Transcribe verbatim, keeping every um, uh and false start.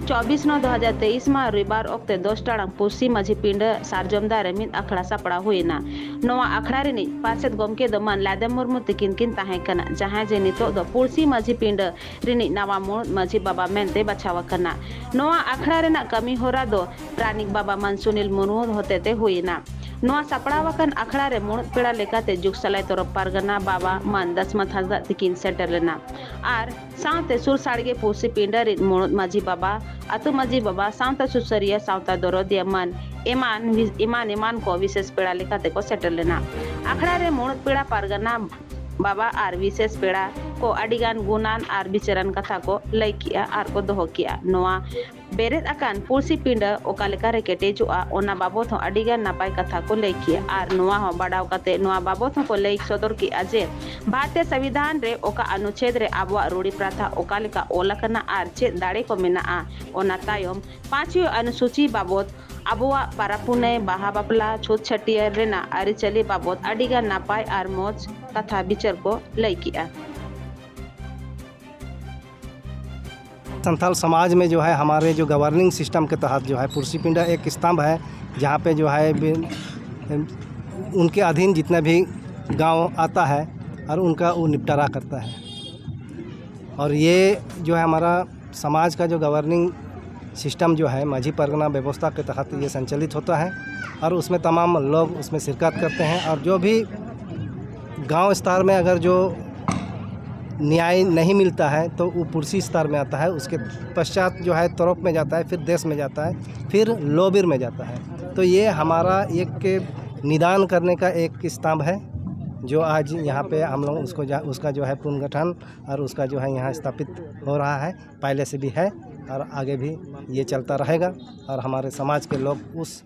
ᱪᱚᱵᱵᱤᱥ ᱱᱚ ᱫᱩ ᱦᱟᱡᱟᱨ ᱛᱮᱭᱤᱥ ᱢᱟᱦᱟ ᱨᱚᱵᱤᱵᱟᱨ ᱚᱠᱛᱮ ᱫᱚᱥ ᱴᱟᱲᱟᱝ ᱯᱩᱲᱥᱤ ᱢᱟᱹᱡᱷᱤ ᱯᱤᱸᱰᱟᱹ ᱥᱟᱨᱡᱚᱢ ᱫᱟᱨᱮ ᱢᱤᱫ ᱟᱠᱷᱲᱟ ᱥᱟᱯᱲᱟᱣ ᱦᱩᱭ ᱮᱱᱟ᱾ ᱱᱚᱣᱟ ᱟᱠᱷᱲᱟ ᱨᱤᱱᱤᱡ ᱯᱟᱨᱥᱮᱛ ᱜᱚᱢᱠᱮ ᱫᱚ ᱢᱟᱹᱱ ᱞᱟᱫᱮ ᱢᱩᱨᱢᱩ ᱛᱤᱠᱤᱱ ᱠᱤᱱ ᱛᱟᱦᱮᱸ ᱠᱟᱱᱟ, ᱡᱟᱦᱟᱸᱭ ᱡᱮ ᱱᱤᱛᱚᱜ ᱫᱚ ᱯᱩᱲᱥᱤ ᱢᱟᱹᱡᱷᱤ ᱯᱤᱸᱰᱟᱹ ᱨᱤᱱᱤᱡ ᱱᱟᱣᱟ ᱢᱩᱬᱩᱫ ᱢᱟᱹᱡᱷᱤ ᱵᱟᱵᱟ ᱢᱮᱱᱛᱮ ᱵᱟᱪᱷᱟᱣ ᱟᱠᱟᱱᱟ᱾ ᱱᱚᱣᱟ ᱟᱠᱷᱲᱟ ᱨᱮᱱᱟᱜ ᱠᱟᱹᱢᱤ ᱦᱚᱨᱟ ᱫᱚ ᱯᱟᱨᱟᱱᱤᱠ ᱵᱟᱵᱟ ᱢᱟᱹᱱ ᱥᱩᱱᱤᱞ ᱢᱩᱨᱢᱩ ᱦᱚᱛᱮᱛᱮ ᱦᱩᱭ ᱮᱱᱟ᱾ ᱱᱚᱣᱟ ᱥᱟᱯᱲᱟᱣ ᱟᱠᱟᱱ ᱟᱠᱷᱲᱟ ᱨᱮ ᱢᱩᱬᱩᱫ ᱯᱮᱲᱟ ᱞᱮᱠᱟᱛᱮ ᱡᱩᱜᱽ ᱥᱟᱞᱟᱭ ᱛᱚᱨᱚᱯ ᱯᱟᱨᱜᱟᱱᱟ ᱵᱟᱵᱟ ᱢᱟᱹᱱ ᱫᱟᱥᱢᱟᱛ ᱦᱟᱸᱥᱫᱟᱜ ᱛᱤᱠᱤᱱ ᱥᱮᱴᱮᱨ ᱞᱮᱱᱟ ᱟᱨ ᱥᱟᱶᱛᱮ ᱥᱩᱨ ᱥᱟᱲᱜᱮ ᱯᱩᱲᱥᱤ ᱯᱤᱸᱰᱟᱹ ᱨᱤᱱ ᱢᱩᱬᱩᱫ ᱢᱟᱹᱡᱷᱤ ᱵᱟᱵᱟ, ᱟᱹᱛᱩ ᱢᱟᱹᱡᱷᱤ ᱵᱟᱵᱟ, ᱥᱟᱶᱛᱟ ᱥᱩᱥᱟᱹᱨᱤᱭᱟᱹ, ᱥᱟᱶᱛᱟ ᱫᱚᱨᱚᱫᱤᱭᱟᱹ ᱢᱟᱹᱱ ᱮᱢᱟᱱ ᱮᱢᱟᱱ ᱮᱢᱟᱱ ᱠᱚ ᱵᱤᱥᱮᱥ ᱯᱮᱲᱟ ᱞᱮᱠᱟᱛᱮ ᱠᱚ ᱥᱮᱴᱮᱨ ᱞᱮᱱᱟ᱾ ᱟᱠᱷᱲᱟ ᱨᱮ ᱢᱩᱬᱩᱫ ᱯᱮᱲᱟ ᱯᱟᱨᱜᱟᱱᱟ ᱵᱟᱵᱟ ᱟᱨ ᱵᱤᱥᱮᱥ ᱯᱮᱲᱟ ᱠᱚ ᱟᱹᱰᱤᱜᱟᱱ ᱜᱩᱱᱟᱱ ᱟᱨ ᱵᱤᱪᱟᱹᱨᱟᱱ ᱠᱟᱛᱷᱟ ᱠᱚ ᱞᱟᱹᱭ ᱠᱮᱜᱼᱟ ᱟᱨ ᱠᱚ ᱫᱚᱦᱚ ᱠᱮᱜᱼᱟ᱾ ᱱᱚᱣᱟ ᱵᱮᱨᱮᱫ ᱟᱠᱟᱱ ᱯᱩᱲᱥᱤ ᱯᱤᱸᱰᱟᱹ ᱚᱠᱟ ᱞᱮᱠᱟ ᱨᱮ ᱠᱮᱴᱮᱡᱚᱜᱼᱟ, ᱚᱱᱟ ᱵᱟᱵᱚᱛ ᱦᱚᱸ ᱟᱹᱰᱤ ᱜᱟᱱ ᱱᱟᱯᱟᱭ ᱠᱟᱛᱷᱟ ᱠᱚ ᱞᱟᱹᱭ ᱠᱮᱜᱼᱟ ᱟᱨ ᱱᱚᱣᱟ ᱦᱚᱸ ᱵᱟᱰᱟᱣ ᱠᱟᱛᱮ ᱱᱚᱣᱟ ᱵᱟᱵᱚᱛ ᱦᱚᱸ ᱠᱚ ᱞᱟᱹᱭ ᱥᱚᱫᱚᱨ ᱠᱮᱜᱼᱟ ᱡᱮ ᱵᱷᱟᱨᱚᱛᱤᱭᱚ ᱥᱚᱝᱵᱤᱫᱷᱟᱱ ᱨᱮ ᱚᱠᱟ ᱚᱱᱩᱪᱷᱮᱫ ᱨᱮ ᱟᱵᱚᱣᱟᱜ ᱨᱩᱲᱤ ᱯᱨᱟᱛᱷᱟ ᱚᱠᱟ ᱞᱮᱠᱟ ᱚᱞ ᱟᱠᱟᱱᱟ ᱟᱨ ᱪᱮᱫ ᱫᱟᱲᱮ ᱠᱚ ᱢᱮᱱᱟᱜᱼᱟ᱾ ᱚᱱᱟ ᱛᱟᱭᱚᱢ ᱯᱟᱸᱪᱣᱤ ᱚᱱᱩᱥᱩᱪᱤ ᱵᱟᱵᱚᱛ ᱟᱵᱚᱣᱟᱜ ᱯᱟᱨᱟᱵᱽ ᱯᱩᱱᱟᱹᱭ, ᱵᱟᱦᱟ, ᱵᱟᱯᱞᱟ, ᱪᱷᱩᱛ ᱪᱷᱟᱹᱴᱭᱟᱹᱨ ᱨᱮᱱᱟᱜ ᱟᱹᱨᱤᱪᱟᱹᱞᱤ ᱵᱟᱵᱚᱛ ᱟᱹᱰᱤ ᱜᱟᱱ ᱱᱟᱯᱟᱭ ᱟᱨ ᱢᱚᱡᱽ ᱠᱟᱛᱷᱟ ᱵᱤᱪᱟᱹᱨ ᱠᱚ ᱞᱟᱹᱭ ᱠᱮᱜᱼᱟ᱾ संथाल समाज में जो है, हमारे जो गवर्निंग सिस्टम के तहत जो है, पुरसी पिंडा एक स्तंभ है, जहाँ पे जो है बि- उनके अधीन जितना भी गांव आता है और उनका वो निपटारा करता है। और ये जो है हमारा समाज का जो गवर्निंग सिस्टम जो है, माझी परगना व्यवस्था के तहत ये संचालित होता है और उसमें तमाम लोग उसमें शिरकत करते हैं। और जो भी गांव स्तर में अगर जो न्याय नहीं मिलता है तो वो पुरसी स्तर में आता है, उसके पश्चात जो है तोरप में जाता है, फिर देश में जाता है, फिर लोबिर में जाता है। तो ये हमारा एक निदान करने का एक स्तंभ है, जो आज यहाँ पे हम लोग उसको जा, उसका जो है पुनर्गठन और उसका जो है यहाँ स्थापित हो रहा है, पहले से भी है और आगे भी ये चलता रहेगा। और हमारे समाज के लोग उस